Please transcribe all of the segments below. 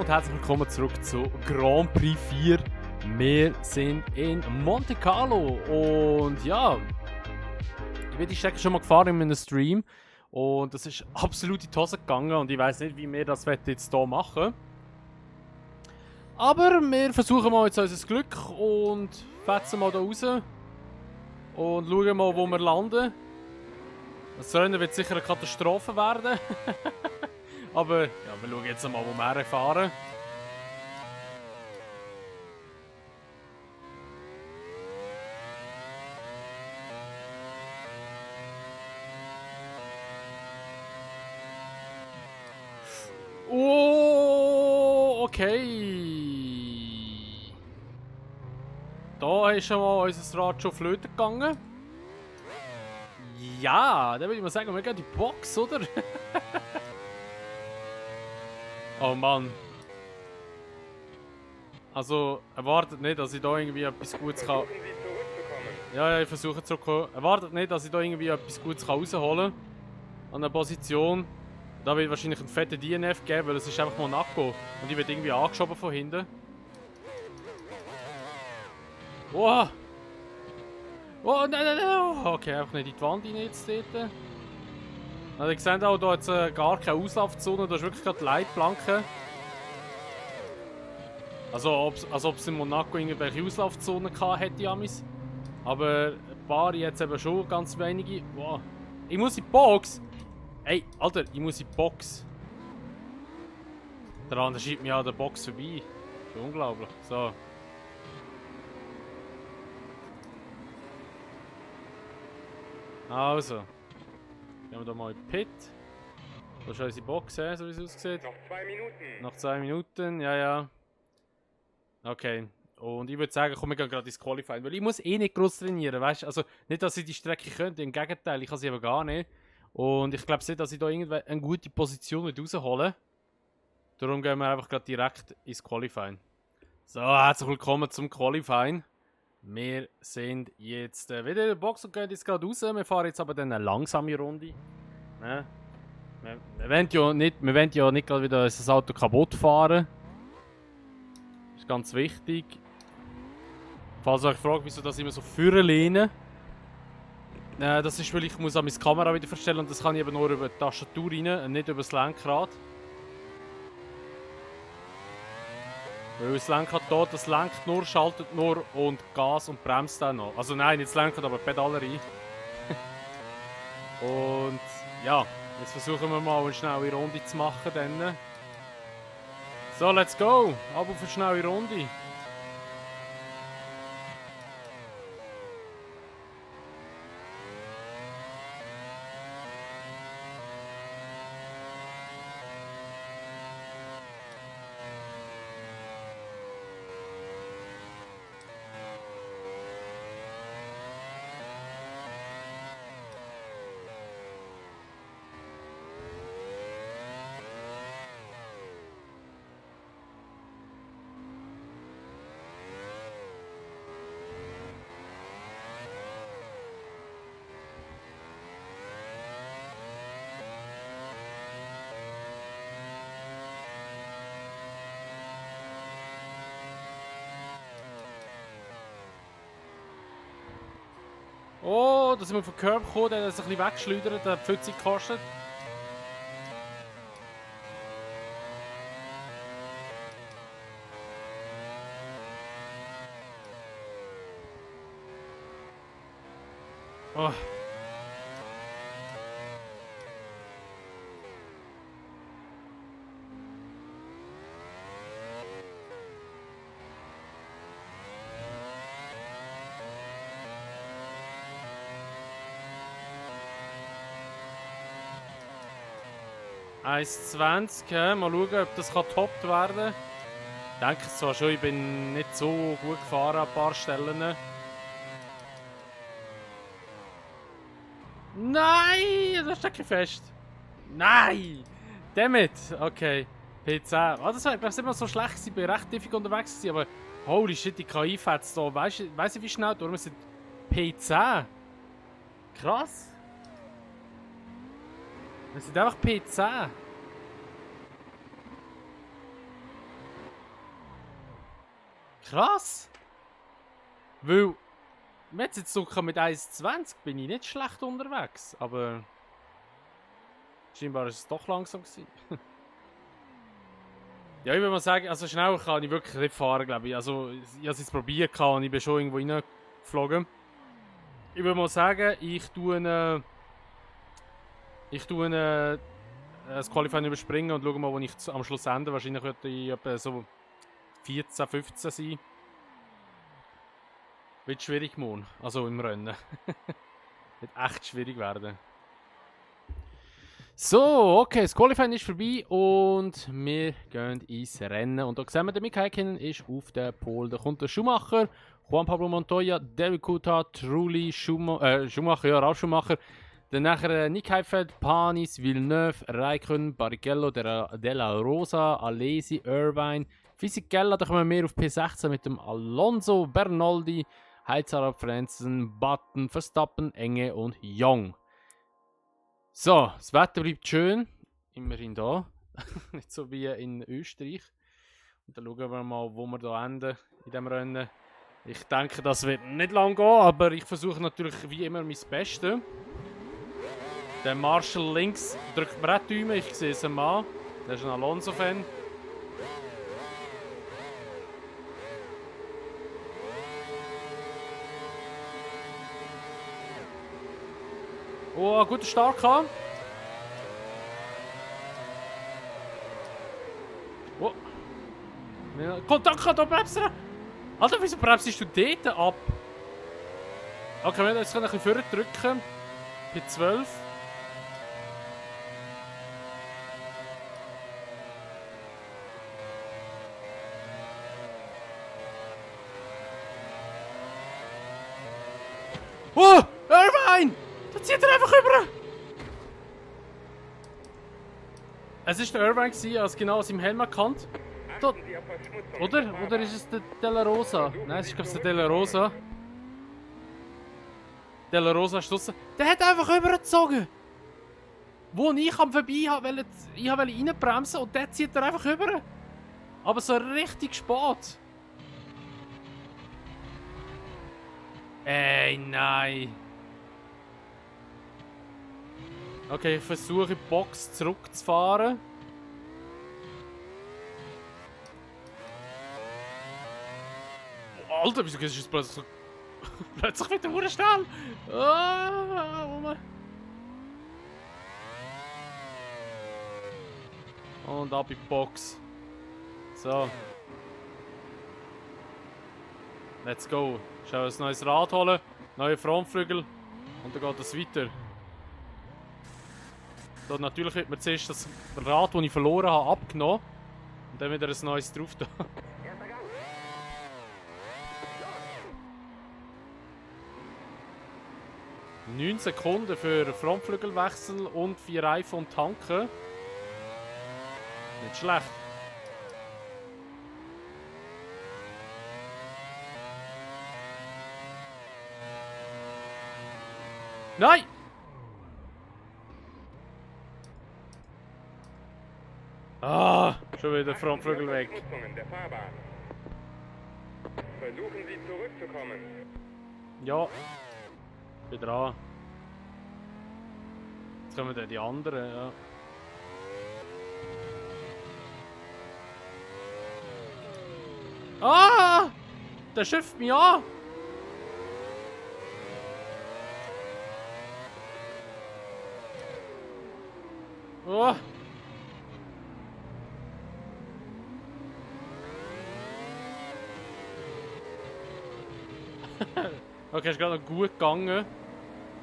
und herzlich willkommen zurück zu Grand Prix 4. Wir sind in Monte Carlo und ja, ich bin die Strecke schon mal gefahren in meinem Stream und das ist absolut in die Hose gegangen und ich weiß nicht, wie wir das jetzt hier machen. Aber wir versuchen mal jetzt unser Glück und fetzen mal da raus und schauen mal, wo wir landen. Das Rennen wird sicher eine Katastrophe werden. Aber ja, wir schauen jetzt mal, wo wir fahren. Oh, okay. Da ist schon mal unser Rad schon flöten gegangen. Ja, dann würde ich mal sagen, wir gehen in die Box, oder? Oh Mann. Also, erwartet nicht, dass ich da irgendwie etwas Gutes kann. Ja, ich versuche zurückzukommen. Erwartet nicht, dass ich da irgendwie etwas Gutes rausholen kann. An der Position. Da wird wahrscheinlich einen fetten DNF geben, weil es ist einfach Monaco. Und ich werde irgendwie angeschoben von hinten. Wow! Oh, nein, nein, nein! Okay, einfach nicht in die Wand rein jetzt dort. Also, ihr seht auch, da hat es gar keine Auslaufzone, da ist wirklich gerade Leitplanke. Also, als ob es in Monaco irgendwelche Auslaufzonen gehabt hätte, Amis. Aber ein paar jetzt eben schon, ganz wenige. Wow. Ich muss in die Box! Ey, Alter, ich muss in die Box. Der andere schiebt mich an der Box vorbei. Das ist unglaublich. So. Also. Gehen wir da mal in die Pit. Da ist unsere Box, so wie es aussieht. Noch 2 Minuten. Noch 2 Minuten, ja, ja. Okay. Und ich würde sagen, komm, wir gehen gerade ins Qualifying. Weil ich muss eh nicht groß trainieren, weißt du? Also, nicht, dass ich die Strecke könnte, im Gegenteil, ich kann sie aber gar nicht. Und ich glaube nicht, dass ich da irgendwie eine gute Position raushole. Darum gehen wir einfach gerade direkt ins Qualifying. So, herzlich willkommen zum Qualifying. Wir sind jetzt wieder in der Box und gehen jetzt gerade raus. Wir fahren jetzt aber dann eine langsame Runde. Ne? Wir wollen ja nicht gerade wieder das Auto kaputt fahren. Das ist ganz wichtig. Falls ihr euch fragt, wieso das immer so vorne lehne. Das ist, weil ich muss an meine Kamera wieder verstellen und das kann ich eben nur über die Tastatur rein und nicht über das Lenkrad. Weil das Lenkrad hier, das lenkt nur, schaltet nur und Gas und bremst dann noch. Also nein, nicht das Lenkrad, aber Pedale rein. Und ja, jetzt versuchen wir mal eine schnelle Runde zu machen. Dann. So, let's go! Ab auf eine schnelle Runde. Oh, da sind wir vom Curb gekommen, der hat sich ein bisschen weggeschleudert, der hat 50 gekostet. Oh. Eins 20, mal schauen, ob das getoppt werden kann. Ich denke zwar schon, ich bin nicht so gut gefahren an ein paar Stellen. Nein, das steckt fest. Nein! Damit! Okay. P10. Oh, das war, glaube ich, immer so schlecht. Ich bin recht tiefig unterwegs gewesen, aber holy shit, die KI fährt da. Weißt du, wie schnell? Darum sind P10. Krass. Wir sind einfach P10. Krass! Weil, wenn jetzt sogar mit 1,20 bin ich nicht schlecht unterwegs, aber scheinbar war es doch langsam gewesen. Ja, ich würde mal sagen, also schnell kann ich wirklich nicht fahren, glaube ich. Also, ich habe es probiert und ich bin schon irgendwo reingeflogen. Ich würde mal sagen, ich tue das Qualifying überspringen und schaue mal, wo ich am Schluss ende. Wahrscheinlich würde ich etwa so 14, 15 sein. Wird schwierig morgen, also im Rennen. Wird echt schwierig werden. So, okay, das Qualifying ist vorbei und wir gehen ins Rennen. Und da sehen wir, der Mika Häkkinen ist auf der Pole. Da kommt der Schumacher, Juan Pablo Montoya, David Coulthard, Trulli, Schumacher, ja, Ralf Schumacher. Dann nachher Nick Heidfeld, Panis, Villeneuve, Raikkonen, Barrichello, Della Rosa, Alesi, Irvine, Fisichella, da kommen wir mehr auf P16 mit dem Alonso, Bernoldi, Heizara, Frenzen, Button, Verstappen, Enge und Young. So, das Wetter bleibt schön. Immerhin da. Nicht so wie in Österreich. Und dann schauen wir mal, wo wir da enden in diesem Rennen. Ich denke, das wird nicht lang gehen, aber ich versuche natürlich wie immer mein Bestes. Der Marshall links drückt mir auch die Daumen, ich sehe es ihm an. Der ist ein Alonso-Fan. Oh, guter Start gehabt. Oh. Ja, danke, da bremst du. Alter, wieso bremst du dort ab? Okay, wir jetzt können ein bisschen drücken. Bei 12. Oh! Irvine! Da zieht er einfach rüber! Es war der Irvine, als genau aus seinem Helm erkannt. Oder ist es der Della Rosa? Nein, es ist glaube ich der Della Rosa. Della Rosa ist draussen. Der hat einfach rübergezogen! Wo ich am vorbei wollte, ich wollte reinbremsen und der zieht er einfach rüber. Aber so richtig spät. Ey, nein. Okay, ich versuche die Box zurückzufahren. Oh, Alter, wieso geht es jetzt plötzlich plötzlich wieder sehr schnell? Und ab in die Box. So. Let's go. Schau ein neues Rad holen, neue Frontflügel und dann geht es weiter. So, natürlich wird mir zuerst das Rad, das ich verloren habe, abgenommen und dann wieder ein neues drauf da. 9 Sekunden für Frontflügelwechsel und 4 Reifen und Tanken. Nicht schlecht. Nein! Ah, schon wieder Frontflügel weg. Versuchen Sie zurückzukommen. Ja, bin dran. Jetzt kommen dann die anderen, ja. Ah! Der schifft mich an! Oh! Okay, ist gerade noch gut gegangen.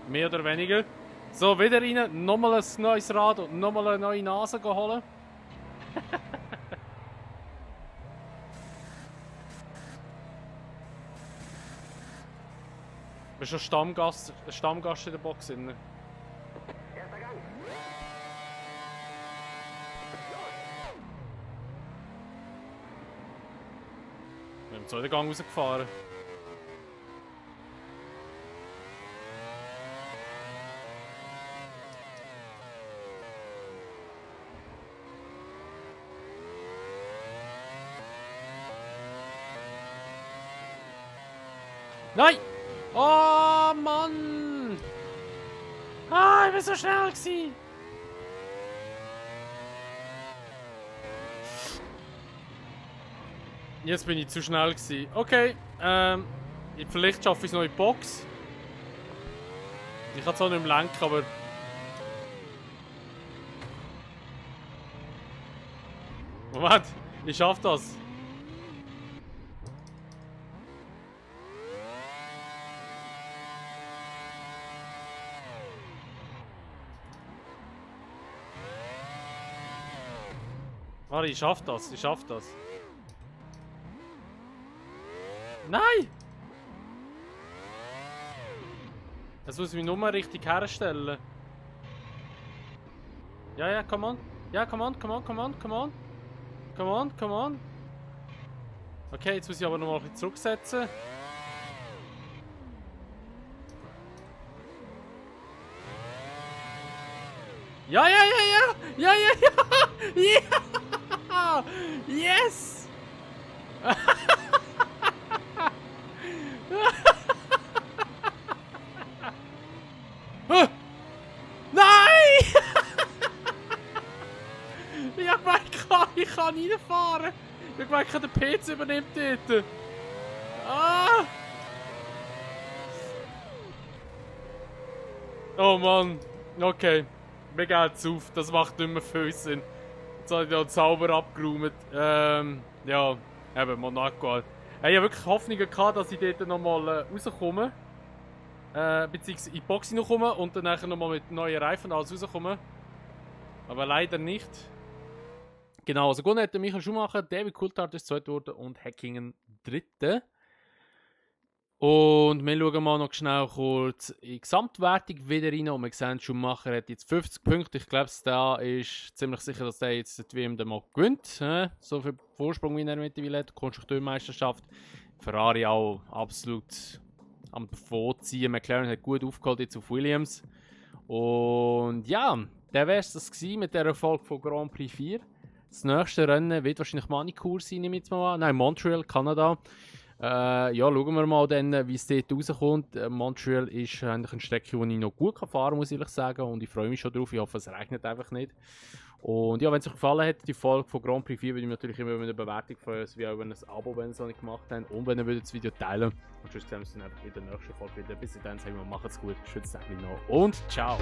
Mehr oder weniger. So, wieder rein, nochmal ein neues Rad und nochmal eine neue Nase holen. Ich bin schon Stammgast in der Box. Erster Gang. Wir haben den zweiten Gang rausgefahren. Nein! Oh Mann! Ah, ich bin so schnell gewesen! Jetzt bin ich zu schnell gewesen. Okay, vielleicht schaffe ich es noch in die Box. Ich kann zwar nicht mehr lenken, aber... Moment, ich schaffe das. Warte, ich schaffe das, ich schaffe das. Nein! Jetzt muss ich mich nur richtig herstellen. Ja, ja, come on. Ja, come on, come on, come on, come on. Come on, come on. Okay, jetzt muss ich aber noch mal ein bisschen zurücksetzen. Ja, ja, ja, ja! Ja, ja, ja! Ja! Yes! Nein! Ich hab gemerkt, ich kann reinfahren. Ich hab gemerkt, der PC übernimmt dort. Ah! Oh Mann. Okay. Wir gehen jetzt auf. Das macht nicht mehr viel Sinn. Jetzt habe ich da sauber abgeräumt. Ja, eben Monaco. Ich hatte wirklich Hoffnungen gehabt, dass ich dort nochmal rauskomme. Beziehungsweise in die Box reinkomme und dann nachher nochmal mit neuen Reifen und alles rauskomme. Aber leider nicht. Genau, also gewonnen hat Michael Schumacher, David Coulthard ist zweiter geworden und Häkkinen dritter. Und wir schauen mal noch schnell kurz in die Gesamtwertung wieder rein. Und wir sehen, Schumacher hat jetzt 50 Punkte. Ich glaube, da ist ziemlich sicher, dass der jetzt die WM dann mal gewinnt. So viel Vorsprung, wie er mittlerweile hat. Konstrukteurmeisterschaft. Ferrari auch absolut am Vorziehen. McLaren hat gut aufgeholt jetzt auf Williams. Und ja, der wäre es das gewesen mit der Erfolg von Grand Prix 4. Das nächste Rennen wird wahrscheinlich Manicour sein, nehme ich jetzt mal an. Nein, Montreal, Kanada. Ja, schauen wir mal dann, wie es dort rauskommt. Montreal ist eigentlich eine Strecke, die ich noch gut fahren kann, muss ich ehrlich sagen. Und ich freue mich schon drauf. Ich hoffe, es regnet einfach nicht. Und ja, wenn es euch gefallen hat, die Folge von Grand Prix 4, würde ich mich natürlich immer über eine Bewertung freuen, wie auch über ein Abo, wenn ihr es noch nicht gemacht habt. Und wenn ihr das Video teilen. Und sonst sehen wir uns dann einfach in der nächsten Folge wieder. Bis dann, sagen wir, macht's gut, schützt euch noch und ciao!